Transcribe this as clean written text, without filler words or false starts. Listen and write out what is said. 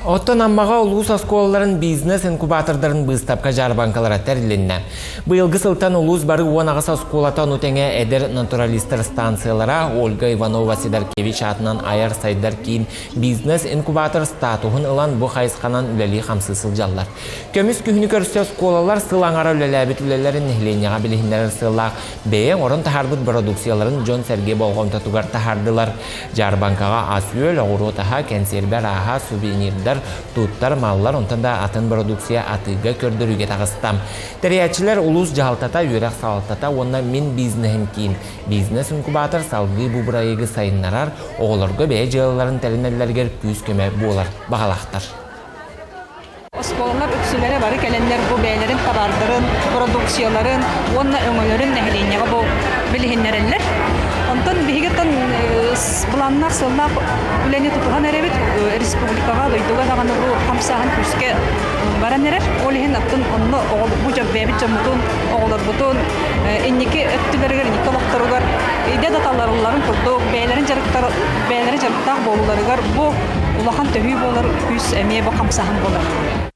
Оттон Аммаҕа улуус оскуолаларын бизнес-инкубатордарын быыстапка-дьаарбаҥкалара тэрилиннэ. Быйылгы сылтан улуус бары 18 оскуолата ону тэҥэ эдэр натуралистар станциялара Ольга Иванова-Сидоркевич аатынан айар-сайдар киин бизнес-инкубатор статуһун ылан бу хайысханан үлэлии-хамсыы сылдьаллар. Көмүс күһүнү көрсө оскуолалар сыл аҥара үлэлээбит үлэлэрин нэһилиэнньэҕэ билиһиннэрэр сыаллаах бэйэ оҥорон таһаарбыт бородууксуйаларын дьон-сэргэ болҕомтотугар таһаардылар. Дьаарбаҥкаҕа ас-үөл, оҕуруот аһа, кэнсиэрбэ арааһа, сувенирдар, туттар маллар, онтон да атын бородууксуйа атыыга көрдөрүүгэ таҕыста. Тэрийээччилэр улуус дьаһалтата, үөрэх салалтата уонна Мин бизнеһим киин бизнес-инкубатор салгыы бу бырайыагы сайыннарар, оҕолорго бэйэ дьыалаларын тэринэллэригэр күүс-көмө буолар баҕалаахтар. Оскуолалар үксүлэрэ бары кэлэннэр бу бэйэлэрин табаардарын, продукцияларын уонна өҥөлөрүн нэһилиэнньэҕэ бу билиһиннэрэллэр. Онтон биһиги оттон былааннаах сыаллаах үлэни тутуһан эрэбит. Республикаҕа, дойдуга даҕаны бу хамсааһын күүскэ баран эрэр. Ол иһин оттон онно бу бэйэбит дьоммутун, оҕолорбутун инники өттүлэригэр, инники олохторугар идэ да таларылларын курдук бэйэлэрин дьарыктар бэйэлэрин дьарыктаах буолууларыгар бу улахан төһүү буолар күүс эмиэ бу хамсааһын буолар.